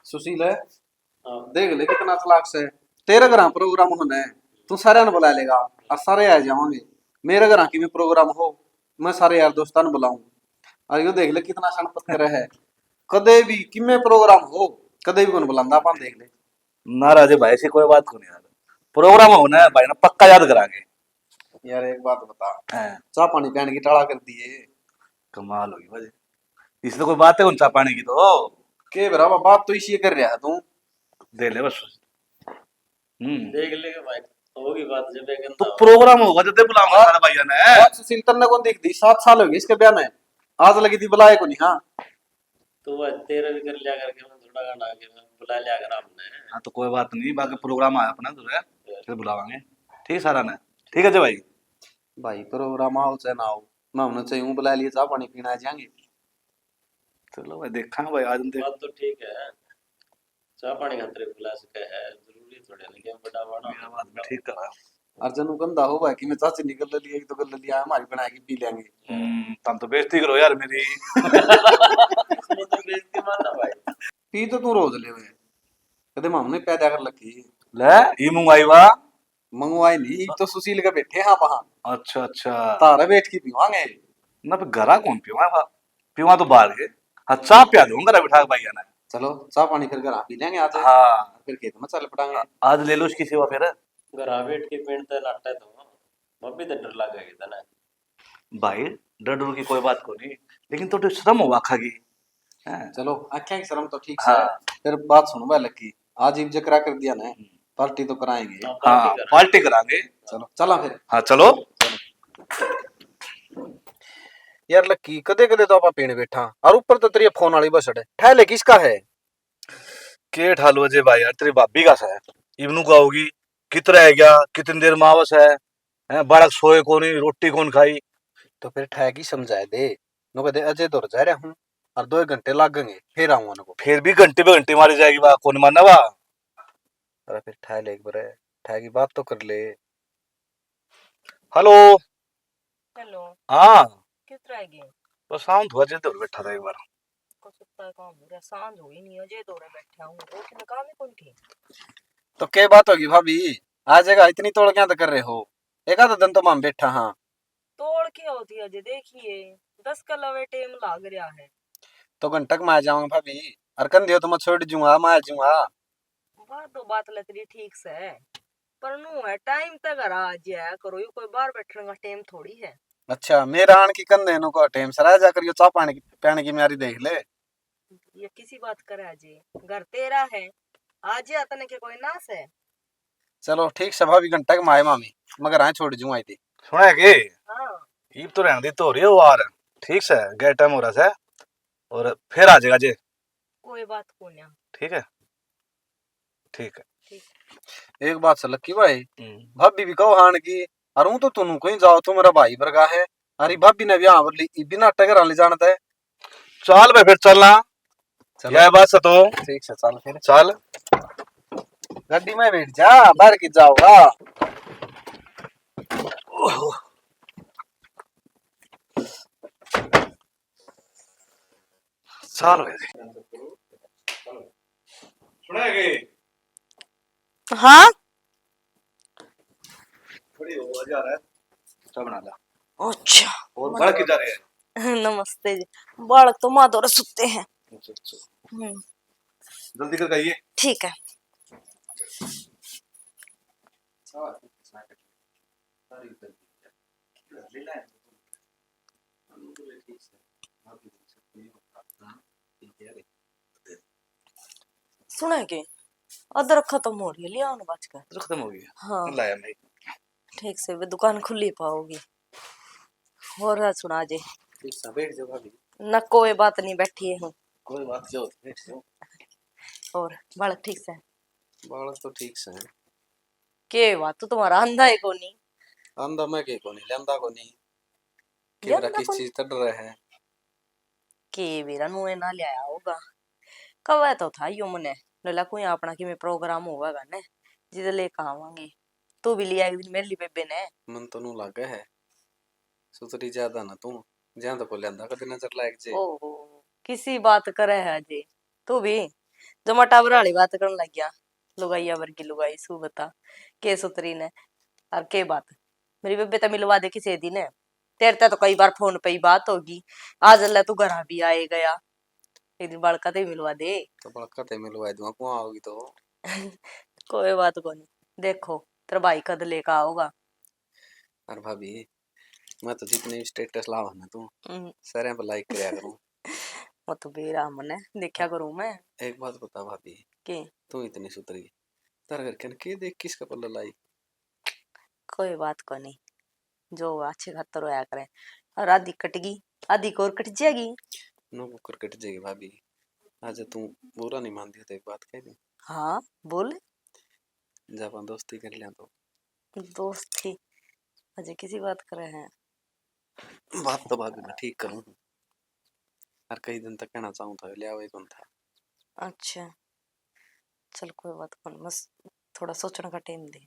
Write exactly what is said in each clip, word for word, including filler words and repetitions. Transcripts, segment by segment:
सुशील है, हाँ। देख ले कितना चालाक से। तेरे घर प्रोग्राम होना है, तू सारे ने बुला लेगा और सारे आ जावांगे। मेरे घर की भी प्रोग्राम हो, मैं सारे यार दोस्तां ने बुलाऊं। और यो देख ले कितना सण पत्थर है, कदे भी किमे प्रोग्राम हो, कदे भी कौन बुलांदा अपन, देख ले। ना राजे भाई, ऐसी कोई बात को नहीं यार, प्रोग्राम होना है भाई ना, पक्का याद करांगे। यार एक बात बता, हाँ। चाह पानी पीने की टाला कर दिए। कमाल होगी भाई, इसने कोई बात है उन चाह पानी की तो। के बेरा बात तो इसी कर रहा है तू। दे ले बस। हम्म। देख लेंगे भाई, होगी बात जब एक तो। प्रोग्राम होगा जब बुलाऊंगा सारे भाइयों ने। बात सुशील तन्ने कौन दिख दी, सात साल हो गए इसके ब्याह ने, आज लगी थी बुलाए को नहीं। हाँ। तो वह तेरा भी कर लिया करके, मैं थोड़ा गाना आगे मैं बुला लिया कर हमने। हाँ, तो कोई बात नहीं, बाकी प्रोग्राम आया अपना जो है, फिर बुलावांगे। ठीक है सारा ने। ठीक है जी भाई। भाई प्रोग्राम आओ चाहे ना आओ, मैं हमने चाहिए बुला लिए, चाह पानी पीना आ जाएंगे। चलो भाई, देखा भाई, आज देख। बात तो ठीक है, चाह पानी खातर बुला सके है, जरूरी थोड़े ना कि हम बड़ा वाला। मेरा बात भी ठीक करा। और जनु गंदा हो भाई कि मैं चाची निकल लिया, एक तो कर लिया, हमारी बना के पी लेंगे। हम्म, तम तो बेइज्जती करो यार मेरी। मैं तो बेइज्जती मानना भाई। पी तो तू रोज ले हुए, कदे मामने पैदा कर लगी। ले, ये मंगवाई वा। मंगवाई नहीं, तो सुशील के बैठे हाँ वहाँ। अच्छा, अच्छा। तारे बैठ के पीवांगे। ना, पे घरा कौन पीवा? पीवा तो बाहर के। हाँ, चाह पिया दूंगा घरा बिठा के भाइया ने। चलो, चाह पानी फिर घरा पी लेंगे आज। हाँ। फिर खेत में चल पड़ांगे। आज ले लो उसकी सेवा फिर। घरा बैठ के पीण ते लाटे तो, भाभी तो डर लगे कि तने। भाई, डर डर की कोई बात को नहीं, लेकिन तो शर्म हो आखा की। हैं? चलो, आख्या की शर्म तो ठीक से। हाँ। फिर बात सुनो भाई लक्की, आज इब जकरा कर दिया ना, हम्म। पार्टी तो कराएंगे। हाँ, हाँ, पार्टी कराएंगे। पार्टी कराएंगे। चलो, चला फिर। हाँ, चलो। यार लक्की, कदे कदे तो आपा पीण बैठा, और ऊपर तो तेरी फोन वाली बसड़ है। ठहले किसका है? के ठालो अजय भाई, यार तेरी भाभी का सा है। इबनू का होगी, कित रह गया, कितनी देर में आवस है, हैं, बालक सोए कोनी, रोटी कौन खाई? तो फिर ठहकी समझाए दे, नो कहते अजय दौर जा रहा हूँ और दो एक घंटे लागेंगे, फिर आऊँ उनको। फिर भी घंटे पे घंटे मारी जाएगी, वाह, कौन मानना वाह? अरे फिर ठहले एक बार, ठहकी बात तो कर ले। हेलो। हेलो। हाँ। किस तरह गए? बस शांत हुआ, अजय दौर बैठा था एक बार। को सुत्ता काम हो रहा, सांझ हो ही नहीं, अजय दौर बैठा हूँ, वो कि मैं काम ही कौन की। तो क्या बात होगी भाभी, आ जाएगा, इतनी तोड़ क्या तो कर रहे हो? एक आधा दिन तो मैं बैठा हाँ। तोड़ के होती है जे, देखिए, दस का लवे टेम लाग रहा है। तो घंटक में आ जाऊंगा भाभी, अर कन दियो तो मैं छोड़ जूंगा, मैं आ जूंगा। बात तो बात लतरी ठीक से, पर नू है टाइम तक घर आ जाया करो, यो कोई बाहर बैठने का टाइम थोड़ी है। अच्छा, मेरा आन की कन देनो को टाइम सर, आ जा करियो, चाह पानी की, पीने की म्यारी देख ले। ये किसी बात करे है जी, घर तेरा है, आ जा, तने के कोई नाश है। चलो ठीक से भाभी, घंटा के माए मामी, मगर हाँ छोड़ जूं आई थी। सुना है के? हाँ। इब तो रहने दे, तो रही हो वार, ठीक से, गैर टाइम हो रहा है, और फिर आ जाएगा जे। कोई बात को ना। ठीक है, ठीक है। ठीक। एक बात से लक्की भाई, हम्म। भाभी भी कहो हाण की, और हूं तो तुनु कहीं जाओ, तू मेरा भाई वर्गा है, अरे भाभी ने भी हाँ बोली, इब भी नाटक करा ले जान दे। चल बे फिर चलना। चलो। यह बात से तो। ठीक से चल फिर। चल। गाड़ी में बैठ जा, बाहर की जाओगा। चार बजे। सुना है कि? हाँ। बड़ी आवाज आ रहा है। चाय बना ला। अच्छा। और बालक किधर है? नमस्ते जी। बालक तो माँ दौरे सुते हैं। अच्छा, अच्छा। हम्म। जल्दी करके आइए। ठीक है। सुने के, अदरक खत्म हो रही है, लिया ना बच के। अदरक खत्म हो गई है? हाँ। लाया मैं। ठीक से, वे दुकान खुली पाओगी। और राज सुना जे। ठीक से, बैठ जाओ भाभी। ना, कोई बात नहीं, बैठी हूँ। कोई बात क्यों, बैठ जाओ। और बालक ठीक से? बालक तो ठीक से है। के हुआ, तू तुम्हारा आंधा है कोनी? आंधा मैं के कोनी, लेंदा कोनी। के यार, मेरा ना किस कोई चीज तड़ रहा है? के बेरा नुए ना ले आया होगा। कवे तो था यो मने, नला कोई अपना किमे प्रोग्राम होवेगा ने, जिद लेके आवांगे। तू भी लिया एक दिन मेरे लिए बेबे ने। मन तो नू लागे है, सुथरी ज्यादा ना तू, ज्यादा को लेंदा कदे नजर लाग जे। ओहो, किसी बात करे है जी तू भी। जमा टावर वाली बात करने लग गया। लुगाइया वर्गी लुगाई सू बता, के सुतरी ने, और के बात? मेरी बेबे तो मिलवा दे किसी दिन। तेरे ते तो कई बार फोन पे ही बात होगी। आज ले तू घर भी आए गया, एक दिन बालका ते ही मिलवा दे। तो बालका ते मिलवा दूंगा, कौन आओगी तो। कोई बात कोनी, देखो तेरा भाई कद लेकर आओगा। और भाभी, मैं तो जितने भी स्टेटस लावा ना तू, हम्म। सारे पे लाइक करया करूं। वो तो बेरा मने देखा करूं मैं। एक बात बता भाभी, के? तू इतनी सुतरी, तार घर के के देख किसका पल्ला लाई? कोई बात कोनी, जो अच्छे खातर होया करे। और आधी कट गई, आधी और कट जाएगी। नो कुकर कट जाएगी भाभी। आज तू बुरा नहीं मानती तो एक बात कह दी। हाँ, बोल। जब हम दोस्ती कर लिया तो। दोस्ती? अजय किसी बात करे है? बात तो भाभी मैं ठीक करूँ, और कई दिन तक कहना चाहूँ था, लिया हुआ ही कौन था। अच्छा, चल कोई बात कौन, बस थोड़ा सोचने का टाइम दे।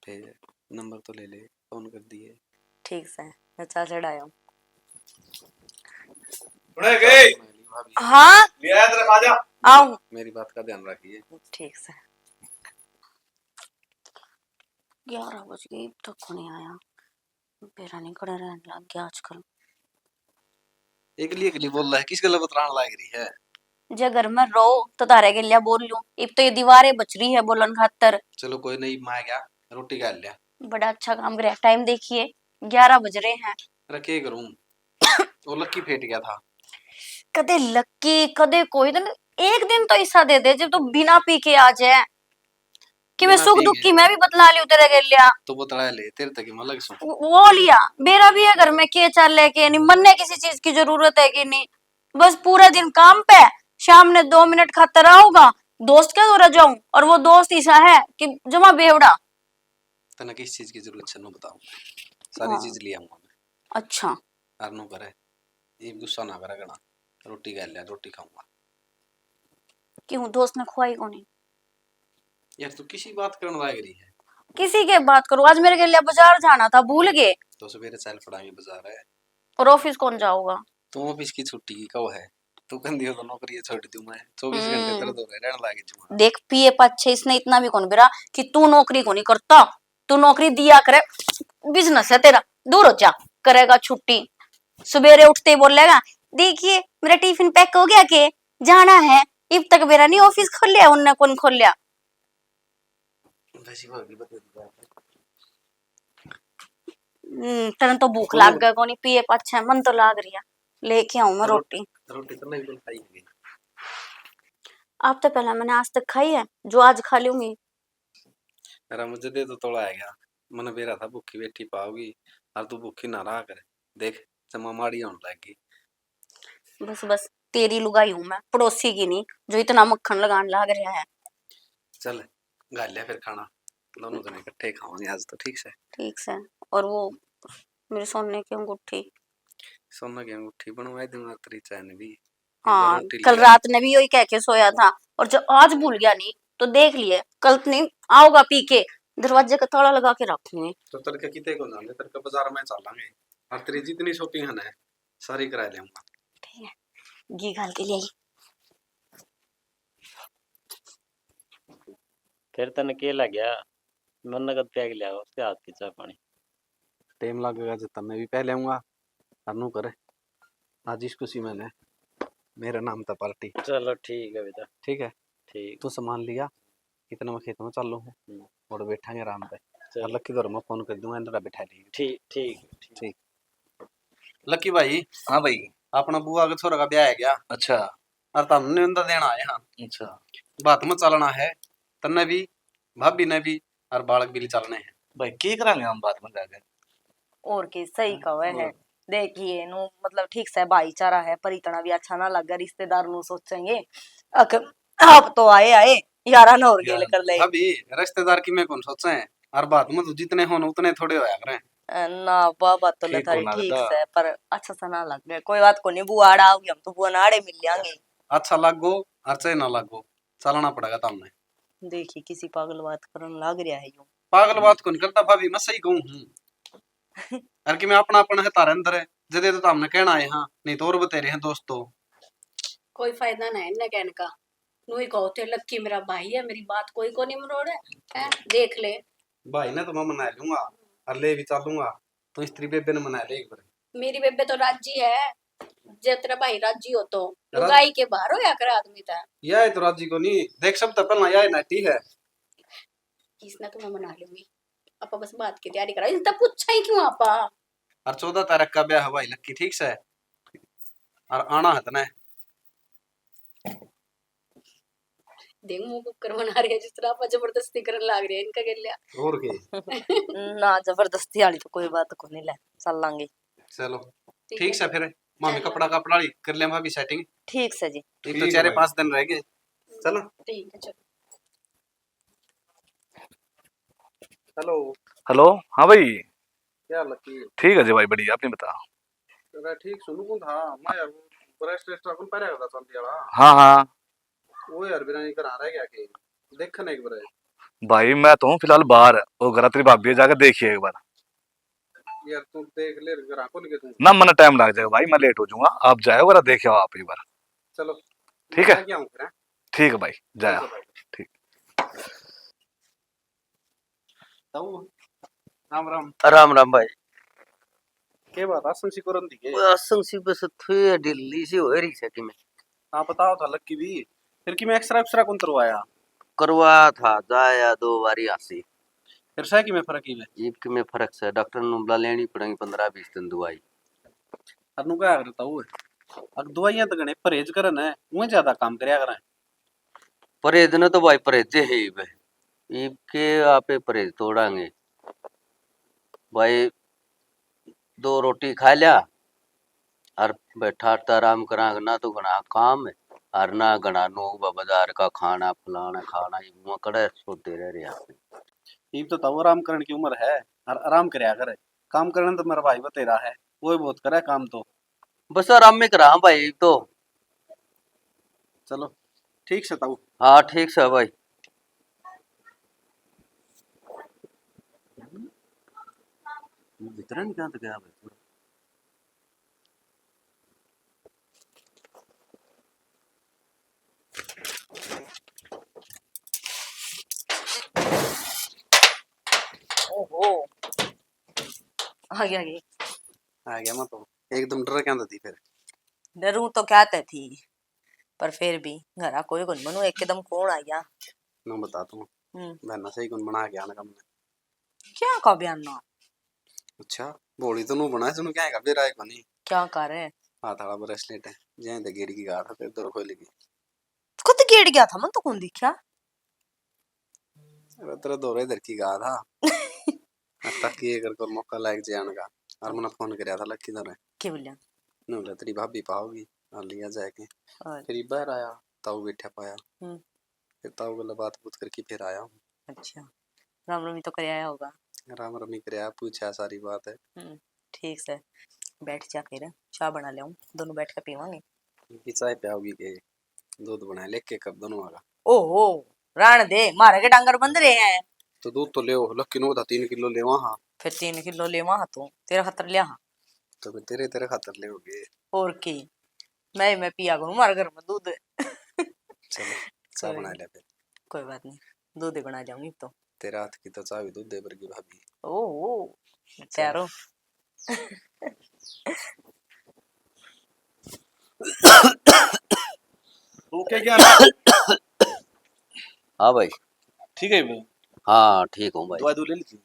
फिर नंबर तो ले ले, फोन कर दिए। ठीक से, मैं चाह चढ़ाया हूँ। सुने गए? भाभी, हाँ। लिया तेरा खाजा। आऊँ। मेरी बात का ध्यान रखिए। ठीक से। ग्यारह बज गए, अब तक कोनी आया। बेरा नहीं खड़ा रहने लग गया आजकल। एकली एकली बोल रहा है, किस गल्ला बतलान लाग रही है? जे घर में रहो तो तारे गेल्या बोल लूं, इब तो ये दीवारें बच रही है बोलन खातर। चलो कोई नहीं, मैं गया रोटी खा लिया। बड़ा अच्छा काम करे, टाइम देखिए ग्यारह बज रहे हैं। अरे के करूं, वो लक्की फेट गया था। कदे लक्की, कदे कोई दिन, एक दिन तो ऐसा दे दे जब तू बिना पी के आ जाए। कि मैं बिना सुख पी दुख के। की मैं भी बतला लियो तेरे गेल्या। तो बतला ले, तेरे तक मैं अलग सूं। वो वो लिया, बेरा भी है घर में के चाले के नहीं, मन्ने किसी चीज की जरूरत है कि नहीं। बस पूरा दिन काम पे, शाम ने दो मिनट खातर आओगा, दोस्त के दौरा जाऊं, और वो दोस्त ऐसा है कि जमा बेवड़ा। तने किस चीज की जरूरत है, नो बताऊं, सारी हाँ। चीज ले आऊंगा मैं। अच्छा। और नो करे, ये गुस्सा ना करे घना, रोटी खा लिया, रोटी खाऊंगा। क्यों, दोस्त ने खुआई कोनी? यार, तू किसी बात करने लाग रही है? किसी के बात करूं? आज मेरे गेल्या बाजार जाना था, भूल गए। तो सवेरे चल पड़ांगे बाजार है। और ऑफिस कौन जाओगा? तू ऑफिस की छुट्टी की कहो है? तू कहंदी हो तो नौकरी छोड़ दूं मैं, चौबीस घंटे हम्म। तेरे दौरे रहने लाग जूंगा। देख, पिए पाछे इसने इतना भी कौन बेरा कि तू नौकरी को नहीं करता, तू नौकरी दिया करे, बिजनेस है तेरा, दूर हो जा, करेगा छुट्टी। सवेरे उठते ही बोलेगा, "देखिए, मेरा टिफिन पैक हो गया के? जाना है।" इब तक मेरा नहीं ऑफिस खोलिया, उनने कौन खोलिया। वैसी भाभी बता दी बात। हम्म, तने तो भूख और? लाग गया कोनी, पिए पाछे मन तो लाग रही है, लेके आऊं मैं रो-, रोटी। रोटी तो नहीं बन पाई होगी। आप तो पहला मैंने आज तक खाई है, जो आज खा लूंगी। अरे मुझे दे तो तोड़ा है क्या? मने बेरा था भूखी बैठी पाओगी, और तू भूखी ना रहा कर। देख, जमा माड़ी होने लग गई। बस, बस, तेरी लुगाई हूँ मैं, पड़ोसी की नहीं, जो इतना मक्खन लगान लाग रहा है। चल, घाल ले फिर खाना, दोनों जने इकट्ठे खावांगे आज तो, ठीक से? ठीक से। और वो मेरे सोने की अंगूठी। सोने की अंगूठी बनवा दूंगा तेरी चैन भी। हाँ, रोटी कल लिया। रात ने भी यही कह के सोया था, और जो आज भूल गया नहीं तो देख लिए, कल नहीं आओगा पी के, दरवाजे का ताला लगा के रखूंगी। तो तड़के किते को जाने, तड़के बाजार में चलांगे, और तेरी जितनी शॉपिंग है ना, सारी करा लेऊंगा। ठीक है, घी घाल के ले आई। फिर तने के लग गया? मन्ने कद प्याग लिया उसके हाथ की चाय पानी। टाइम लगेगा जो तन्ने भी पहले आऊंगा। और नू कर, आज इस खुशी में ने मेरे नाम तै पार्टी। चलो ठीक है बेटा। ठीक है? ठीक। तू सामान लिया, इतना मैं खेत में चल लूँ हूँ। हम्म। और बैठांगे आराम पे। चलो। और लक्की घर में फोन कर दूंगा, इधर बैठा लेंगे। ठीक, ठीक, ठीक। ठीक। लक्की भाई। हाँ भाई। अपना बुआ के छोरा का ब्याह है क्या? अच्छा। और तन्ने उनका देना आए हाँ। अच्छा। बात में चलना है, तन्ने भी, भाभी ने भी, और बालक भी ले चलने हैं। भाई, के करांगे हम बात में जाके? और के सही हाँ, कहे है। और? देखिए, नु, मतलब, ठीक से भाईचारा है, पर इतना भी अच्छा ना लगे, रिश्तेदार नु सोचेंगे, अक-, आप तो आए, आए, यारा ना और गेल यार, कर ले। भाभी, रिश्तेदार की मैं कौन सोचे हैं? और बात में तो जितने हो ना, उतने थोड़े होया करें। अ, ना, बाबा तो ले ठीक थारी होना ठीक बेटा। से, पर अच्छा सा ना लगे। कोई बात को नहीं, बुआ आड़ा आओगी, हम तो बुआ ना आड़े मिल लेंगे। अच्छा लागो, और चाहे ना लागो, चलना पड़ेगा तमने। देखिए, किसी पागल बात करन लाग रहा है यूं। पागल बात कौन करता भाभी, मैं सही कहूँ हूँ। अरे कि मैं अपना अपन है तारे अंदर है, जदे तो हमने कहना है हाँ, नहीं तो और बतेरे हैं दोस्तों। कोई फायदा ना है इन्हें कहने का। नू ही कहो थे, लक्की मेरा भाई है, मेरी बात कोई को नहीं मरोड़े। हैं, देख ले। भाई ने तो मैं मना लूंगा, और ले भी चलूंगा, तो स्त्री बेबे ने मना ले एक बार। मेरी बेबे तो राजी है, जे तेरा भाई राजी हो तो। राज- लुगाई के बाहर हो या कर आदमी था। या तो राजी को नहीं देख, सब तो पहला या नाटी है। इसने तो मैं मना लूंगी। आपा बस बात की तैयारी करा, इसने पूछा ही क्यों आपा? और चौदह तारीख का ब्याह है भाई लक्की, ठीक से? और आना है तने। देख, मुंह कुकर बना रहे हैं, जिस तरह आप जबरदस्ती करने लाग रहे हैं इनका गेल्या। और के? ना, जबरदस्ती वाली तो कोई बात को नहीं, ले चल लांगे। चलो, ठीक ठीक है। से फिर। मामी चलो। कपड़ा, कपड़ा वाली कर ले भाभी सेटिंग। ठीक से जी। एक तो ठीक है चार भाई। पांच दिन रह गए। चलो। ठीक है, चलो। हेलो। हेलो, हाँ भाई। क्या लकी? ठीक है जी भाई, बढ़िया, अपनी बता। अरे ठीक सुनू कौन था मैं यार, वो ब्रेसलेट ट्रैवल पहले का था चांदी वाला। हाँ, हाँ। वो यार बिना नहीं करा रह गया के, देख ना एक बार। भाई, मैं तो हूँ फिलहाल बाहर, वो घर तेरी भाभी है, जाकर देखिए एक बार। यार तू देख ले, घर को नहीं तू। ना, मन्ने टाइम लग जाएगा भाई, मैं लेट हो जाऊंगा, आप जाओ, जरा देख आओ आप एक बार। चलो, ठीक है? मैं क्या हूँ फिर, हैं? ठीक है भाई, जाया। ठीक है भाई। ठीक। ताऊ, राम राम। राम राम भाई। के बात, आसन सी करन दी के? ओए, आसन सी बस थे ढिल्ली सी हो रही से कि मैं। हाँ, बताओ था लक्की भी। फिर कि मैं एक्सरा एक्सरा कौन करवाया? करवा था, जाया दो बारी आसी। फिर सह कि मैं फर्क ही है? जीप कि मैं फर्क से, डॉक्टर ने बुला लेनी पड़ेगी पन्द्रह बीस दिन दवाई। अनु क्या करता हुए? अक दवाइयां तो घणे परहेज करन है, वह ज्यादा काम करया करें। परहेज ने तो भाई परहेजे है इब। इब के आपे परहेज तोड़ांगे। भाई, दो रोटी खा लिया और बैठा तो आराम करांगे, ना तो घणा काम है और ना घणा नोक बा-, बाजार का खाना, फलाना खाना, इब मुआ कड़े सोते रह रहे हैं। इब तो ताऊ आराम करने की उम्र है और आराम करया करे। काम करने तो मेरा भाई बतेरा है, वो ही बहुत करे काम तो। बस आराम में करा भाई तो। चलो, ठीक से ताऊ। हाँ, ठीक से भाई। वितरण क्या तो गया भाई? ओहो, आ गया, आ गया। आ गया मैं तो। एकदम डर क्या थी फिर? डरू तो क्या ते थी, पर फिर भी घरा कोई कोनी, मनु एकदम कौन आ गया? मैं बता तू। हम्म। बहना सही कौन बना गया ना कम। क्या का बयाना? अच्छा, भोली तो नू बना, सुन क्या का बेरा है कोनी। क्या का रे? हाथ वाला ब्रेसलेट है, जैसे गेड़ की गाठ है, फिर दर खोल गई। खुद गेड़ गया था, मन तो कौन दिखा। अरे तेरे दौरे इधर की गा था। अब तक ये कर कर मौका लायक जान का। और मने फोन करया था लक्की दौरे। के बोलिया? ने बोला तेरी भाभी पाओगी, और लिया जाके। और? फिर ये बाहर आया, ताऊ बैठा पाया। हम्म। फिर ताऊ गला बात बूत करके फिर आया हूँ। अच्छा, राम राम ही तो कर आया होगा। राम राम ही कर आया, पूछा सारी बात है। हम्म, ठीक से। बैठ जा फिर, चाय बना ले, दोनों बैठ के पीवांगे। की चाय पियाओगी के? दूध बनाए लेके कब दोनों आगा? ओहो, राण दे, मारे के डांगर बंद रहे हैं। तो दूध तो ले, लक्की नू था तीन किलो लेवा हाँ। फिर तीन किलो लेवा हाँ, तू तेरे खातर लिया हाँ। तो फिर तेरे, तेरे खातर ले होगे। और की, मैं, मैं पिया करूँ मारे घर में दूध। चलो, चाय कोई बना नहीं। ले फिर। कोई बात नहीं, दूध ही बना जाऊंगी तो। तेरे हाथ की तो चाय भी दूध दे वर्गी भाभी। ओहो, चलो। प्यारो। ओके क्या? हाँ भाई। ठीक है भाई। हाँ, ठीक हूँ भाई। दवाई दो ले ली थी?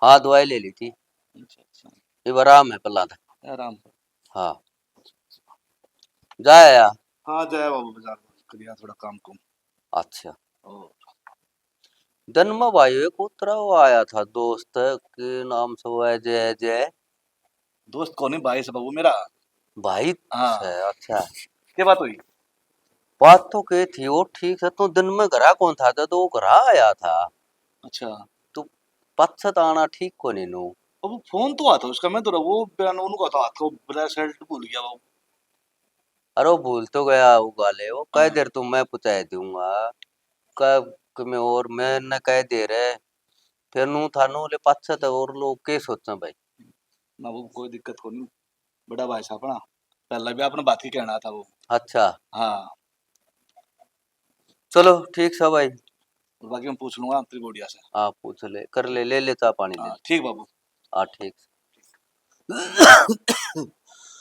हाँ, दवाई ले ली थी। अच्छा, अच्छा। ये आराम है पहला था। आराम। हाँ। जाया? हाँ, जाया बाबू बाजार, करिया थोड़ा काम कुम। अच्छा। और? दिन में भाई एक उतरा वो आया था दोस्त, के नाम से वो है, जय, जय। दोस्त कौन है? भाई से बाबू मेरा। भाई हाँ। से, अच्छा। क्या बात हुई? बात तो के थी, वो ठीक से, तू दिन में घरा कौन था, जब वो घरा आया था। अच्छा। तू पाछे तो आना ठीक को नहीं नू। अब फोन तो आता उसका, मैं तो वो बयान उनको तो हाथ को ब्रेसलेट भूल गया वो। अरे वो भूल तो गया, वो गाले, वो कह हाँ। देर तू मैं पहुंचा दूंगा। कह कि मैं और मैं न कह दे रहे, फिर नू थानू ले पाछे तो और लोग के सोचा भाई। ना वो कोई दिक्कत को नहीं, बड़ा भाई साहब ना, पहला भी आपने बात की कहना था वो। अच्छा। हाँ। चलो ठीक सा भाई। और बाकी मैं पूछ लूंगा तेरी गुड़िया से। हाँ, पूछ ले, कर ले, ले ले चाय पानी ले। हाँ, ठीक बाबू। हाँ, ठीक।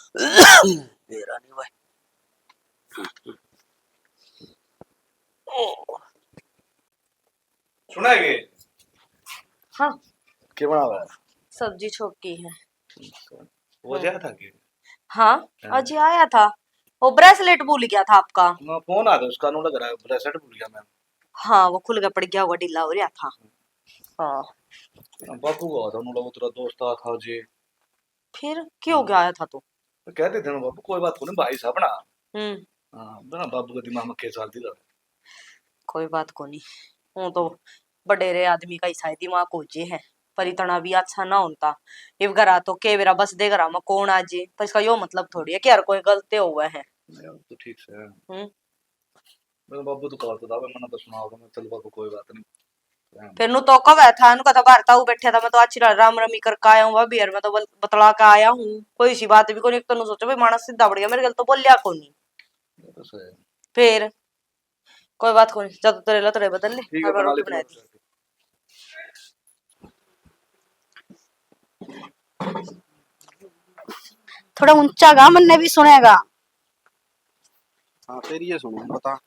बेरा नहीं भाई। सुना है के? हाँ। के बना रहा है? सब्जी छोकी है। वो हाँ। आया था के? हाँ, हाँ। अजय आया था। वो ब्रेसलेट भूल गया था आपका। मैं फोन आ गया उसका, नू लग रहा है ब्रेसलेट भूल गया मैं। हाँ, वो खुल के पड़ गया होगा, ढीला हो रहा था। हाँ। बापू का था, नू लगा तेरा दोस्त आ था जी। फिर क्यों हो गया हाँ। आया था तू? तो कह देते ना बाबू, कोई बात कोनी, भाई साहब ना। हम्म। हाँ, ना बाबू का दिमाग में के चलती रहे। कोई बात कोनी, हूँ तो बडेरे आदमी का ही शायद दिमाग हो जे है, पर इतना भी अच्छा ना होता। इब घरा तो के बेरा बस दे घरा में कौन आ जे, पर इसका यो मतलब थोड़ी है कि हर कोई गलते हुआ है। नहीं, अब तो ठीक से है। हम्म। मैं बाबू तो कहता था, मैंने तो सुना होगा, मैं चल बाबू कोई बात नहीं। फिर नु तो कब है था, नु कथा बाहर ताऊ बैठा था, मैं तो अच्छी राम रमी करके आया हूँ भाभी, यार मैं तो बल-, बतला के आया हूँ, कोई सी बात भी कोनी। एक तो नु सोचो भाई मानस सीधा बढ़िया, मेरे गल तो बोलिया कोनी। ये तो सही है। फिर कोई बात कोनी, जब तेरे लतड़े बदल ले, ठीक है, हर बार बना रोटी ले, बना बना दे। ले। थोड़ा ऊंचा गा, मन्ने भी सुनेगा। हाँ, तेरी ये सुनूं, बता।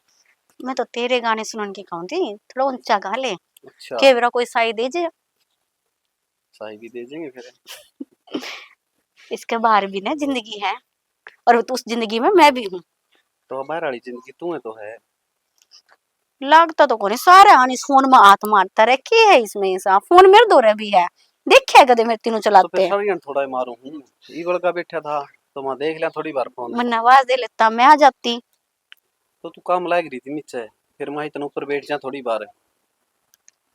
मैं तो तेरे गाने सुनन की कहूँ थी, थोड़ा ऊंचा गा ले। अच्छा। के बेरा कोई साई दे जे। साई भी दे देंगे फिर। इसके बाहर भी ना जिंदगी है, और उस जिंदगी में मैं भी हूँ। तो बाहर वाली जिंदगी तू है तो है। लागता तो कोनी, सारे आन इस फोन में हाथ मारता रहे, के है इसमें ऐसा? फोन मेरे धोरे भी है, देखे है कदे मेरे तीनों तो फिर चलाते? सारी आन थोड़ा ही मारू हूँ, ई बड़का बैठा था, तो मैं देख लिया थोड़ी बार फोन। मन्ने आवाज दे लेता, मैं आ जाती। तो तू काम लाग रही थी नीचे, फिर मैं इतना ऊपर बैठ जा थोड़ी बार।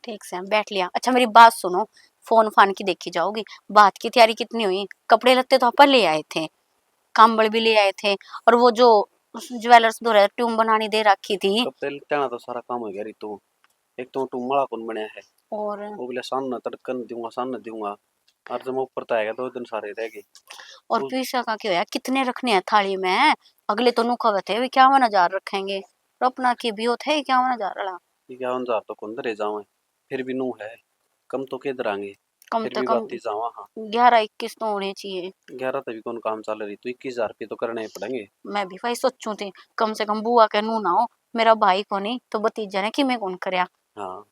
ठीक से, बैठ लिया। अच्छा, मेरी बात सुनो, फोन फान की देखी जाओगी, बात की तैयारी कितनी हुई? कपड़े लत्ते तो आप ले आए थे, कंबल भी ले आए थे, और वो जो ज्वेलर्स दो ट्यूब बनानी दे रखी थी। कपड़े लत्ते ना तो सारा काम हो गया रितु, एक तो टूम वाला कौन बनया है, और वो बोले सान न तड़कन दूंगा, सान न दूंगा, और जब मैं ऊपर तो आएगा दो दिन सारे रह गए। और वो पैसा का क्या होया, कितने रखने हैं थाली में? अगले तो नु खावे थे, वे इक्यावन हजार रखेंगे, और अपना के भी होते इक्यावन हजार वाला। इक्यावन हजार तो कौन धरे जावे, फिर भी नू है, कम तो के धरांगे, कम फिर तो भी कम बाती जावा। हाँ, ग्यारह इक्कीस तो होने चाहिए। ग्यारह तो भी कौन काम चल रही, तो इक्कीस हजार रुपये तो करने ही पड़ेंगे। मैं भी भाई सोचूं थी, कम से कम बुआ के नू ना हो, मेरा भाई कोनी तो भतीजा ने किमे कौन करया। हाँ,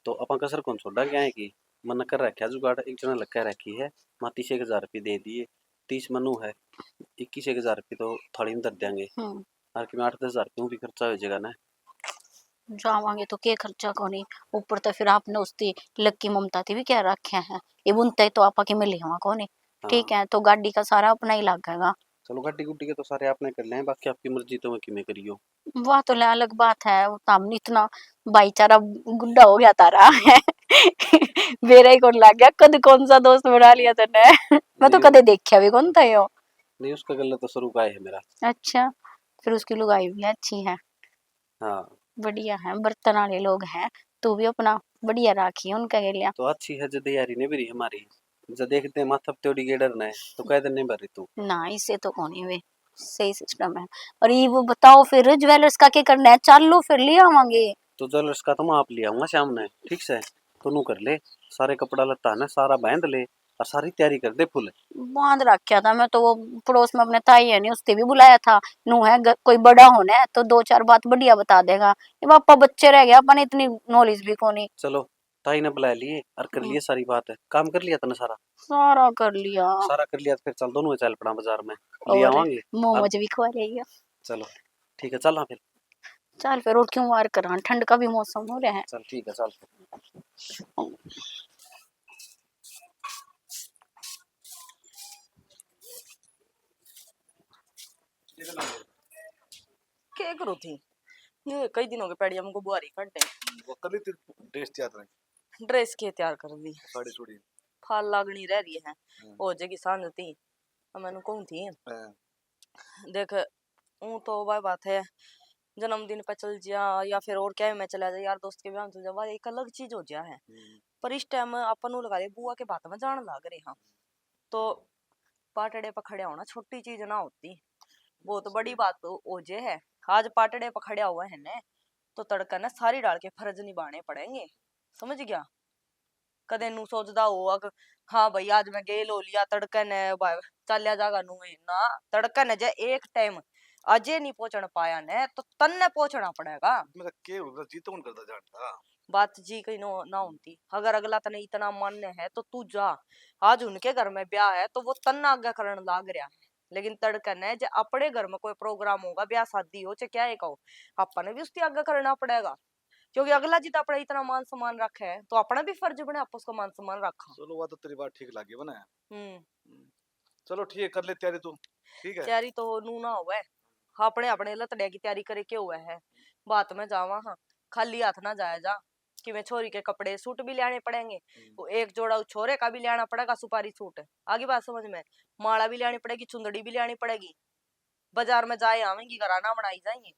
तो अपन कसर कौन छोड़ा क्या है कि मन कर रखा जुगाड़, एक जना लग कर रखी है, माँ तीस एक हजार रुपये दे दिए, तीस मनु है, इक्कीस एक हजार रुपये तो थाली में धर देंगे। हम्म। और कि मैं आठ दस हजार रुपये भी खर्चा हो जाएगा ना। जावांगे तो के खर्चा कोनी, ऊपर तो फिर आपने उसकी लक्की ममता थी भी क्या रखे हैं, ये बुनते तो आपा के मिले हुआ कोनी। ठीक हाँ। है, तो गाड़ी का सारा अपना ही लागेगा। चलो, गाड़ी गुड्डी के तो सारे आपने कर लें, बाकी आपकी मर्जी तो मैं किमें करियो। वाह, तो ले अलग बात है, वो तो हमने इतना भाईचारा गुड्डा हो गया तारा। बेरा ही कौन लग गया, कद कौन सा दोस्त बना लिया तन्ने। मैं तो नहीं। कदे देखा भी कौन था यो। नहीं, उसका गला तो शुरू का ही है मेरा। अच्छा, फिर उसकी लुगाई भी अच्छी है। हाँ। बढ़िया है, बर्तन वाले लोग हैं, तू भी अपना बढ़िया राखी उनका गेलिया। तो अच्छी है जद यारी नहीं भरी हमारी, जद देखते माथा पे तेरी गेडर ने, तो कह दे नहीं भरी तू। ना, इसे तो कोनी वे, सही सिस्टम है। और ये वो बताओ फिर ज्वेलर्स का क्या करना है? चल लो फिर ले आवांगे। तो ज्वेलर्स का तो मैं आप ले आऊंगा शाम ने, ठीक से? तो नू कर ले, सारे कपड़ा लत्ता है ना, सारा बांध ले, और सारी तैयारी कर दे फुल। बांध रखा था मैं तो, वो पड़ोस में अपने ताई है नहीं, उसने भी बुलाया था। नू है ग-, कोई बड़ा होना है तो दो चार बात बढ़िया बता देगा। ये पापा बच्चे रह गए, अपन इतनी नॉलेज भी कोनी। चलो, ताई ने बुला लिए और कर लिए हम्म। सारी बात है। काम कर लिया तने सारा? सारा कर लिया। सारा कर लिया तो फिर चल, दोनों चल पड़ा बाजार में, ले और आवांगे। मोमोज और भी खवा लेगा। चलो, ठीक है, चल हाँ फिर। चल फिर, और क्यों वार करा, ठंड का भी मौसम हो रहा है। चल ठीक है, चल। के करो थी? ये कई दिन हो गए पैड़िया में को बुआरी काटे। वो कल ही तो ड्रेस तैयार रही। ड्रेस के तैयार कर दी? साड़ी सूड़ी। फाल लागनी रह रही है। हम्म। हो जाएगी सांझ ती। अब मैंने कहूँ थी। हाँ। देख, ऊँ तो वह बात है, जन्मदिन पे चल जा या फिर और क्या में चला जा, यार दोस्त के ब्याह में चल जा, वह एक अलग चीज हो जा है। हम्म। पर इस टाइम अपन ऊ लगा ले बुआ के बात में जान लाग रहे हाँ, तो पाटड़े पे खड़ा होना छोटी चीज ना होती, बहुत सही बड़ी बात हो, हो जे है। आज पाटड़े पे खड़ा हुआ है ने, तो तड़के ने सारी डाल के फर्ज निभाने पड़ेंगे। समझ गया? कदे नू सोचदा हो अग, हाँ भाई, आज मैं गेल हो लिया तड़के ने, भाई, चाल्या जागा नू है ना। तड़के ने जे एक टाइम अजय नहीं पहुंचण पाया ने, तो तन्ने पहुंचना पड़ेगा। मेरा के हो, मेरा जी तो कौन करता जानता। बात जी कहीं नो ना होती। अगर अगला तने इतना मान्य है तो तू जा। आज उनके घर में ब्याह है तो वो तन्ने आगे करण लाग रहा है, लेकिन तड़के ने जे अपने घर में कोई प्रोग्राम होगा, ब्याह शादी हो चाहे क्या एक हो, आपने भी उसकी आगे करना पड़ेगा। क्योंकि अगला जी तो अपना इतना मान सम्मान रखे है, तो अपना भी फर्ज बने आप उसका मान सम्मान रखा। चलो, वो तो तेरी बात ठीक लगी बने। हम्म। हम्म। चलो, ठीक है, कर ले तैयारी तू। ठीक है। तैयारी तो नू ना होवे, अपने अपने लतड़िया की तैयारी करे के हुआ है। बात में जावा हाँ, खाली हाथ ना जाया जा। कि मैं छोरी के कपड़े सूट भी लाने पड़ेंगे, हम्म। वो एक जोड़ा छोरे का भी लाना पड़ेगा, सुपारी सूट। आगे बात समझ में? माला भी लानी पड़ेगी, चुंदड़ी भी लानी पड़ेगी। बाजार में जाए आवेंगी, घर ना बनाई जाएंगे।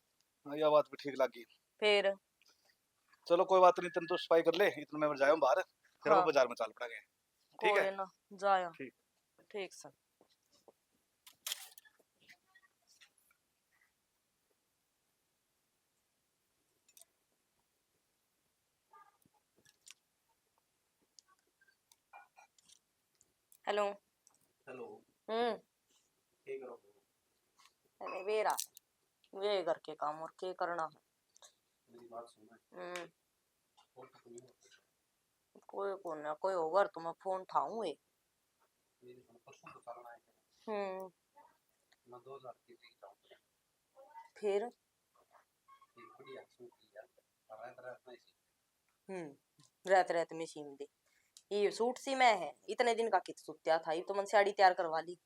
हाँ, यह बात भी ठीक लगी। फिर? चलो, कोई बात नहीं, तुम तो सफाई कर ले, इतना मैं जाऊँ बाहर, फिर हम हाँ। बाजार में चल पड़ेंगे। ठीक है? कोई ना, जाया। ठीक। ठीक सर। हेलो। हेलो। हम्म। के करो? अरे बेरा, वे घर के काम और के करना है? मेरी बात सुन। हम्म। और तो कोई नहीं होता। कोई कोना, कोई होगा तो मैं फोन ठाऊं ए। मेरी सुन, परसों तो चलना है। हम्म। मैं दो हजार की चीज चाहूँ। फिर? एक बढ़िया सूट लिया, रात रात में इसी। हम्म, रात रात में सीम दे। ये सूट सी मैं है, इतने दिन का कित सुत्या था, ये तो मन स्याड़ी तैयार करवा ली।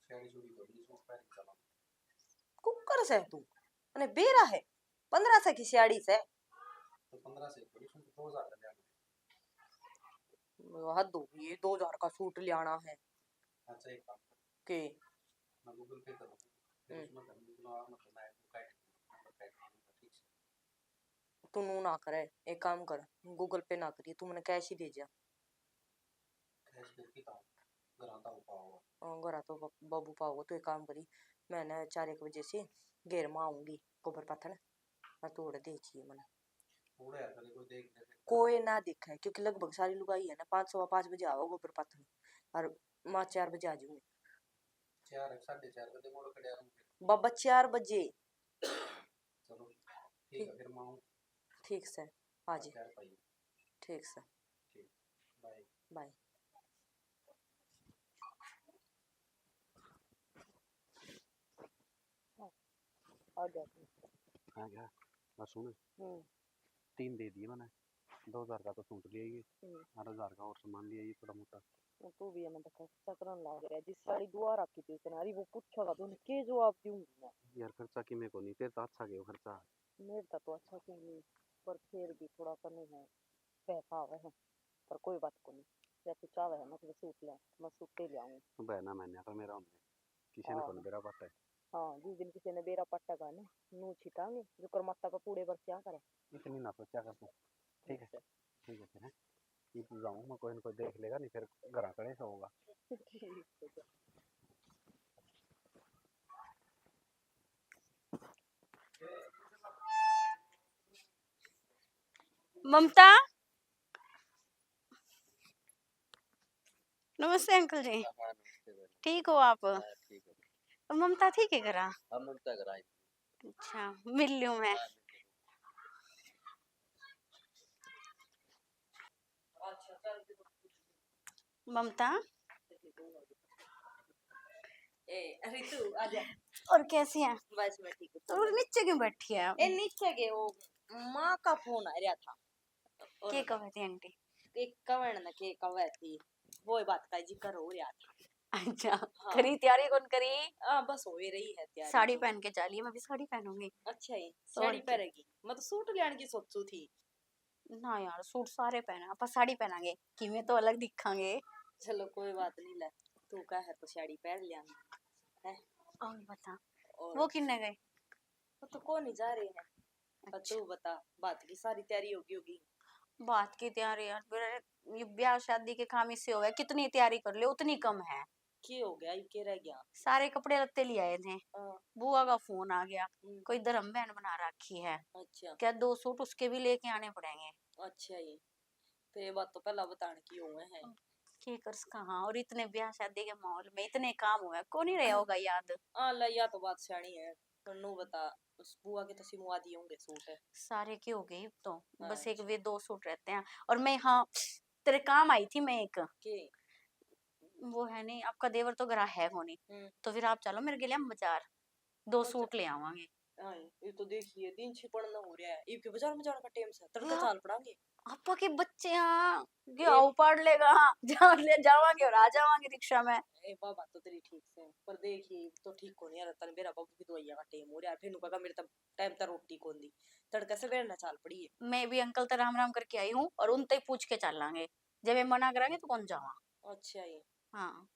स्याड़ी सूड़ी कोनी, सूट पहन के चला। कुकर से तू, अने बेरा है, पन्द्रह सौ की स्याड़ी से। तो पन्द्रह सौ कोनी, सूट दो हजार का लिया। हद हो गई, दो हजार का सूट लियाना है। अच्छा, एक काम कर। के? मैं Google Pay करूँ, फिर हम्म। उसमें कर दूँ, मतलब, मैं काट दूँ, नंबर काट दूँ, ठीक से। तू नू ना करे, एक काम कर, Google Pay ना करिए, तू मने cash ही दे जा। Cash फिर की काम? घरां तो पाओ। हाँ, घरां तो ब-, बाबू पाओ, तू एक काम करी, मैं ना चार एक बजे से घेर में आऊंगी, गोबर पाथन, और तू उड़े दे चाहिए मने। उड़े यार, कभी कोई देख ले, देख ले। कोई ना देखे, क्योंकि लगभग सारी लुगाई है ना, पाँच, सवा पाँच बजे आओ गोबर पाथन, और मैं चार बजे आ जाऊंगी। चार, साढ़े चार बजे मोड़ खड़े आऊंगे। बाबा, चार बजे। चलो, ठीक है, ठीक। फिर मैं आऊँ। ठीक से, आ जी। चार पाई। ठीक से। ठीक, bye। Bye। आ गया। आ गया। बस सुन। हम्म। तीन दे दिए मैंने। दो हजार का तो सूट ले आइए, हम्म। आठ हजार का और सामान ले आइए थोड़ा मोटा। तू भी है ना, तो खर्चा करन लाग रहा है। जिस साड़ी दुआ रखी थी उसने, अरे वो पूछेगा तो उन्हें के जवाब दूंगी मैं? यार, खर्चा किमे को नहीं, तेरे तो अच्छा गयो खर्चा। मेरे तो, तो अच्छा क्यों नहीं, पर फिर भी थोड़ा कमी है, पैसा आवे है, पर कोई बात को नहीं। या तू चाहे है ना तो सूट ले, मैं सूट ले आऊंगी। बहना मैंने तो मेरा होने, किसी ने हाँ। कौन बेरा पाटा है? हाँ, जिस दिन किसी ने बेरा पाटेगा ना, नू छिटांगे, जो कर माता पे पूड़े बरसिया करे। इतनी ना सोचा कर तू, ठीक है? ठीक है। ठीक है फिर, हैं? ये तो जाऊँ मैं, कोई ना कोई देख लेगा, नहीं फिर घर कलेश होगा। ठीक है। ममता, नमस्ते अंकल जी। हाँ, हाँ, नमस्ते बहन। ठीक हो आप? हाँ, ठीक है। ममता ठीक है घरा? हाँ, ममता घर आई। अच्छा, मिल लियो मैं। हाँ, मिल लियो। ममता। ए, अरे तू आजा। और कैसी है? बस मैं ठीक हूँ। और नीचे क्यों बैठी है? ए, नीचे के वो माँ का फोन आ रहा था। और के बता। कहे थी आंटी? के कवन न के कवे थी, वो बात का जिक्र हो रहा था। अच्छा, हाँ। करी तैयारी कौन करी? आ, बस हो ही रही है तैयारी साड़ी तो। पहन के चलिए, मैं भी साड़ी पहनूंगी। अच्छा ही, और साड़ी क्या? पहनेगी? मैं तो सूट लेने की सोचू थी। ना यार, सूट सारे पहना, आप साड़ी पहनांगे, किमें तो अलग दिखांगे। चलो कोई बात नहीं, ले तू कहे तो साड़ी पहन लिया। हैं? और बता, और वो किन्ने गए? वो तो को नहीं जा रहे हैं। पर अच्छा। तू बता, बात की सारी तैयारी होगी होगी? बात की तैयारी यार, फिर ये ब्याह शादी के काम इससे हो गए, कितनी तैयारी कर ले उतनी कम है। के हो गया, ये के रह गया? सारे कपड़े लत्ते ले आए थे। हाँ। बुआ का फोन आ गया, हम्म। कोई धर्म बहन बना रखी है। अच्छा। क्या दो सूट उसके भी लेके आने पड़ेंगे। अच्छा जी। तो ये बात तो पहला बताने की हुए है। के कर सका, हाँ, और इतने ब्याह शादी के माहौल में इतने काम हुए, को नहीं रहा होगा याद। हाँ, ले, या तो बात सियाणी है। पर नू बता, उस बुआ के तो सिमवा दिए होंगे सूट। सारे के हो गए अब तो, बस एक अच्छा। वे दो सूट रहते हैं। और मैं, हाँ, तेरे काम आई थी मैं एक। के? वो है नहीं, आपका देवर तो घरा है कोनी, हम्म। तो फिर आप चलो मेरे गेल्या बाजार, दो अच्छा। सूट ले आवांगे। हाँ, ये तो देखिए, दिन छिपण ना हो रहा है, इब के बाजार में जाने का टाइम से, तड़के यार, चाल पड़ांगे। आपा के बच्चे, हाँ, के ए आओ पाड़ लेगा, हाँ, जा ले जावांगे और आ जावांगे रिक्शा में। ए, बाबा तो तेरी ठीक से, पर देखिए, तो ठीक को नहीं यार, तन मेरा बाबू की दवाइयां का टाइम हो रहा है, फिर नु कहा मेरे तब टाइम तक रोटी कौन दी, तड़के से बेर ना चाल पड़ी है। मैं भी अंकल तो राम राम करके आई हूँ और उनते ही पूछ के चल लांगे, जब ये मना करांगे तो कौन जावा। अच्छा ये। हाँ।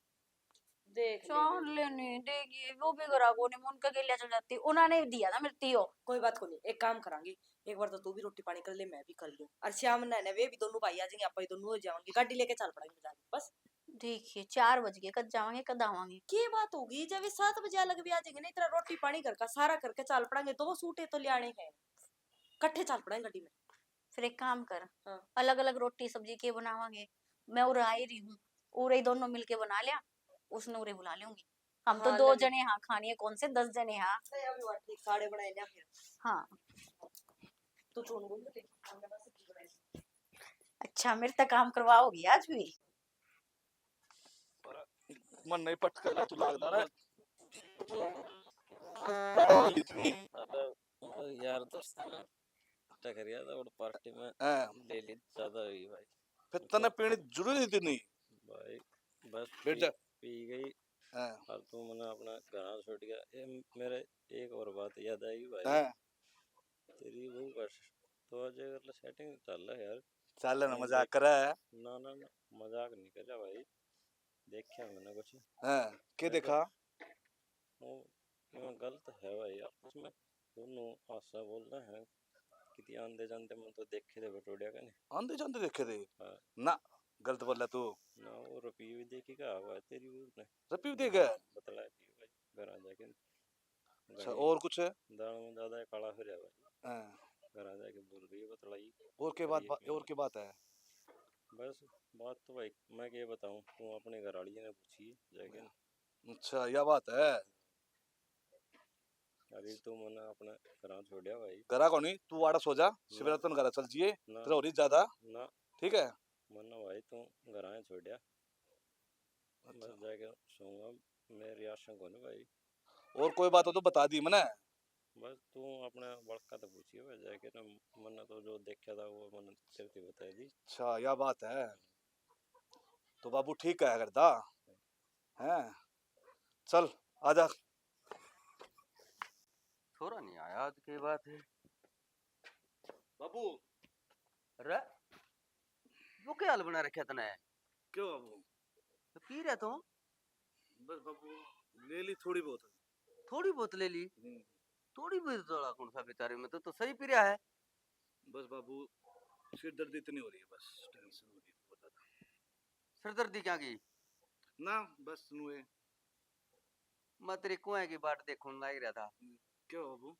देख ले चाल फिर। लेनी देगी, वो भी घरा को नहीं, मैं उनका गेल्या चल जाती, उन्होंने दिया था मेरे तीओ। कोई बात को नहीं, एक काम करांगे, एक बार तो तू भी रोटी पानी कर ले, मैं भी कर लूं, और श्याम ने, ने वे भी दोनों भाई आ जाएंगे, आप ही दोनों हो जावांगे, गाड़ी लेके चल पड़ांगे बाजार में, बस। देखिए, चार बज गए, कद जावांगे, कद आवांगे? के बात होगी, जब ये सात बजे अलग भी आ जाएंगे ना, इतना रोटी पानी घर का सारा करके चाल पड़ांगे, दो सूटे तो लियाने हैं, कट्ठे चाल पड़ांगे गाड़ी में। फिर एक काम कर, हाँ। अलग-अलग रोटी सब्जी के बनावांगे, मैं उरे आ ही रही हूँ, उरे ही दोनों मिलके बना लिया, उसने उरे बुला लूंगी। हम तो हाँ, दो ले ले। जने हाँ खानी है, कौन से दस जने हाँ। नहीं, अभी बात ठीक, साढ़े बनाए लिया फिर। हाँ। तू चून बोल दे, हमने बस सब्जी बनाई। अच्छा, मेरे तक काम करवाओगी आज भी? मन नहीं पटका, तू लागदा ना। अरे यार, दोस्त, टकरिया था और पार्टी में हाँ। ले ली, ज्यादा हुई भाई। फिर तने पीनी जरूरी नहीं थी, नहीं? भाई, बस बैठ पी, जा। पी गई। हाँ। और तू मने अपना घर छोड़ गया। ये मेरे एक और बात याद आई भाई। हाँ। तेरी वो बस, तो आज कर ले, सेटिंग चल रहा है यार। चल ना, मैं मजाक देख-, कर रहा है। ना, ना, ना, मजाक नहीं कर रहा भाई। देखा मैंने कुछ। हाँ, के मैं देखा? तो, वो, वो गलत है भाई, आपस में दोनों आशा बोल रहे हैं। कितने आंदे जांदे मैं तो देखे थे बटोड़िया का नहीं। आंदे जांदे देखे थे? हाँ। ना, गलत बोला तू। ना, वो रुपये भी देखी का हुआ है तेरी वो ने। रुपये भी देखे? बतला दिए भाई, घर आ जाके। अच्छा, गाली और कुछ है? दाल में ज्यादा काला हो रहा भाई। हाँ। घर आ जाके बोल रही है, बतलाई। और के बात, करिए बा-, क्यों? और के बात है? बस, बात तो भाई, मैं क्या बताऊं, तू अपने घर वाली ने पूछी जाके। अच्छा, यह बात है। अभी तू मने अपने घरा छोड़या भाई। घरा को नहीं, तू आड़ा सो जा, ना। सवेरे तन घरा चल जिए, ना। तेरा हो रही ज्यादा। ना। ठीक है? मन्ना भाई, तू घरा छोड़या। अच्छा। बस जाके सोऊंगा, मेरी आशा कोनी भाई। और कोई बात हो तो बता दी मने। बस तू अपने बड़का तो पूछिए भाई जाके ना, मन्ने तो जो देखा था वो मन्ने तेरे से बता दी। अच्छा, या बात है। तो बाबू ठीक है करदा? हैं? चल, आजा। छोरा नहीं आया आज, के बात है? बाबू। अरे, वो क्या हाल बना रखा तने? क्यों बाबू? तो पी रहा तू? बस बाबू, ले ली थोड़ी बहुत। थोड़ी बहुत ले ली? हम्म। थोड़ी बहुत वाला कौन सा बेचारे में तो, तो सही पी रहा है। बस बाबू, सिरदर्दी इतनी हो रही है, बस टेंशन हो रही है बहुत ज्यादा। सिरदर्दी क्या की? ना, बस नुए। मैं तेरी कुएं की बाट देखने लाग रहा था। हम्म, क्या हो बाबू?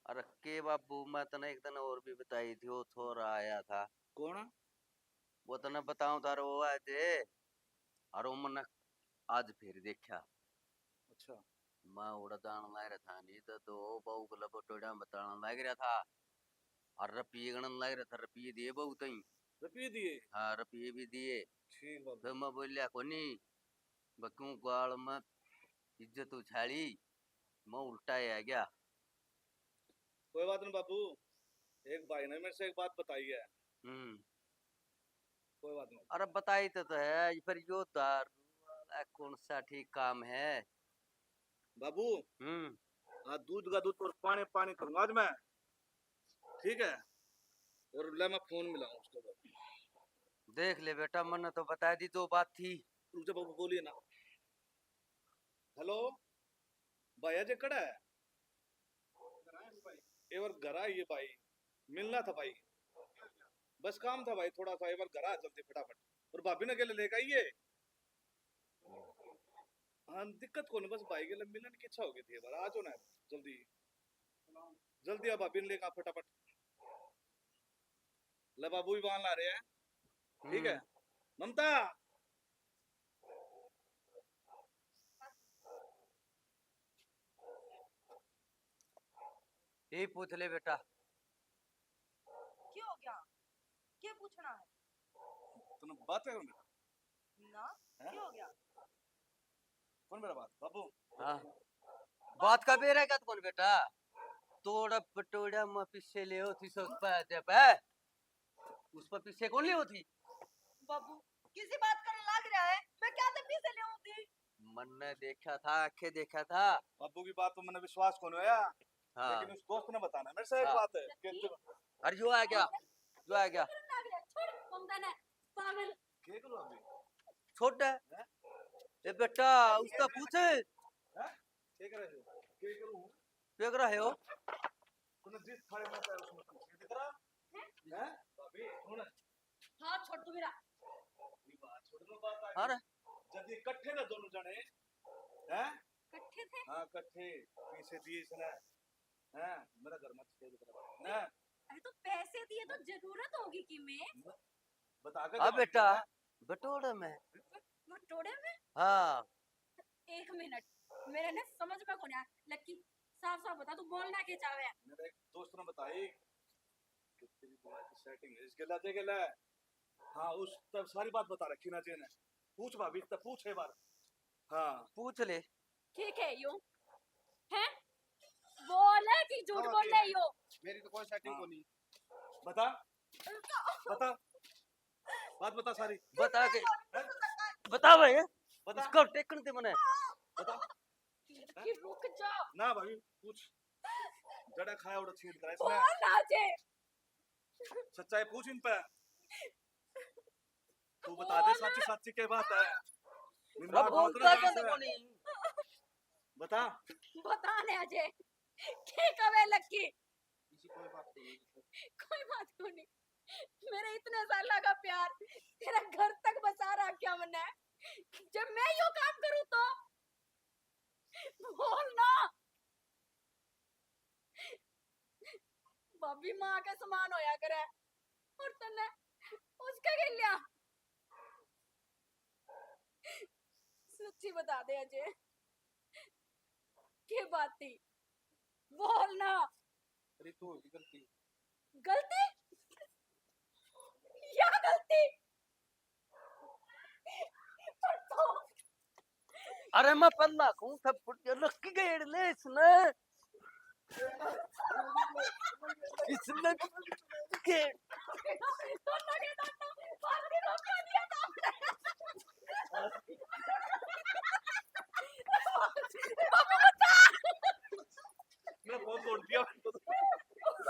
अरे के बाबू, मैं तने एक दिन और भी बताई थी, वो छोरा आया था। कौन? वो तने बताऊं थारो वो है जे, और वो मन्ने आज फिर देखा। अच्छा। मैं उड़ा जान लाग रहा था, नहीं तो, तो बहू को लपटोड़ा बताने लाग रहा था, और रुपये गणन लाग रहा था, रुपये दिए बहू तई। रुपये दिए? हाँ, रुपये भी दिए। ठीक बाबू। फिर मैं बोलिया कोनी, बक्यों गाल में इज्जत उछाली, मैं उल्टा ही आ गया। कोई बात नहीं बाबू, एक भाई ने मेरे से एक बात बताई है। हम्म। कोई बात नहीं। अरे बताई तो, तो है, पर यो दारू वाला कौन सा ठीक काम है? बाबू, हम्म। आज दूध का दूध और पानी पानी करूंगा आज मैं, ठीक है? और ले मैं फोन मिलाऊं उसको। देख ले बेटा, मन्ने तो बता दी जो बात थी। रुक जा बाबू, बोलिए ना। हेलो, भाई अजय कड़ा है? एक बार घर आइए भाई, मिलना था भाई, बस काम था भाई थोड़ा सा, एक बार घर आ जल्दी फटाफट, और भाभी ने अकेले लेके आइए। हाँ, दिक्कत कोनी, बस भाई के मिलन की इच्छा हो गई थी, बार आ जाओ ना जल्दी। जल्दी आ भाभी ने लेकर फटाफट। ले बाबू भी वहां ला रहे हैं, ठीक है। हम्म। ममता, यही पूछ ले बेटा। क्या हो गया? क्या पूछना है? तूने बात है मेरा? ना, हैं? क्या हो गया? कौन मेरा बात? बाबू? हाँ। बात का बेरा का कौन बेटा? तोड़ा पटोड़ा में पीछे ले हो थी सौ रुपए दे पे। उस पर पीछे कौन ले हो थी? बाबू, किसी बात करने लग रहा है? मैं क्या तो पीछे ले होती? मन ने देखा था, आंखें देखा था। बाबू की बात पर मैंने विश्वास कौन होया? हाँ। लेकिन उस दोस्त ने बताना मेरे से एक हाँ। बात है कि तू अरे यो आ गया, यो आ गया। छोड़, ममता ने, पागल। के करो अभी? छोड़ दे। हैं? ए बेटा, उसका पूछ। हैं? के कर रहे हो? के करूं? के कर रहे हो? तूने जिस थाली में खाया उसमें पूछ। ये दिख रहा? हैं? हैं? भाभी, सुन। हाथ छोड़ तू मेरा। ये बात छोड़ दो, बात आ गई। हाँ रे। जब ये इकट्ठे ना दोनों जने, हैं? इकट्ठे थे? हाँ, इकट्ठे। पैसे दिए इसने। हैं? मेरा घर मत छेद कर। हैं? अरे तो पैसे दिए तो जरूरत होगी कि मैं बता के हाँ जवाब बेटा, दिया। बटोड़े में। बटोड़े में? हाँ। एक मिनट, मेरे ने समझ में कोनी आया। लक्की, साफ साफ बता, तू बोलना के चाहवे है? मेरे एक दोस्त ने बताई कि तेरी बुआ की सेटिंग है इसके लाते के ले। हाँ, उस तब सारी बात बता रखी ना जी ने। पूछ भाभी, तब पूछ एक बार। हाँ। पूछ ले। ठीक है, यो। हैं? बोल है कि झूठ हाँ, बोल ठीक रहे है। यो? मेरी तो कोई सेटिंग हाँ। कोनी। बता। बता। बात बता सारी। बता के। हैं? बता भाई। बता। उसका टेकन दे मने। बता। कि रुक जा। ना भाभी, पूछ। जड़ा खाया उड़ा छींट करा इसने। बोल ना जे। सच्चाई पूछ इन पे। तू बता दे बोल। साची साची के बात है। अब दिमाग बोलता उतना क्या से। कोनी? बता। बता ने अजय। के कवे लक्की? इसी कोई बात नहीं। कोई बात कोनी। मेरे इतने साल का प्यार, तेरा घर तक बसा रखा मन्ने। जब मैं यो काम करूँ तो बोल ना। भाभी माँ के समान होया करे और तन्ने उसके के लिया। सच्ची बता दे अजय, के बात थी? बोल ना। अरे तो होगी गलती। गलती? या गलती? पर तो अरे मैं पहला कहूँ सब फुट के लक्की गेड़ ले इसने। इसने गेड़। दोनों के दोनों।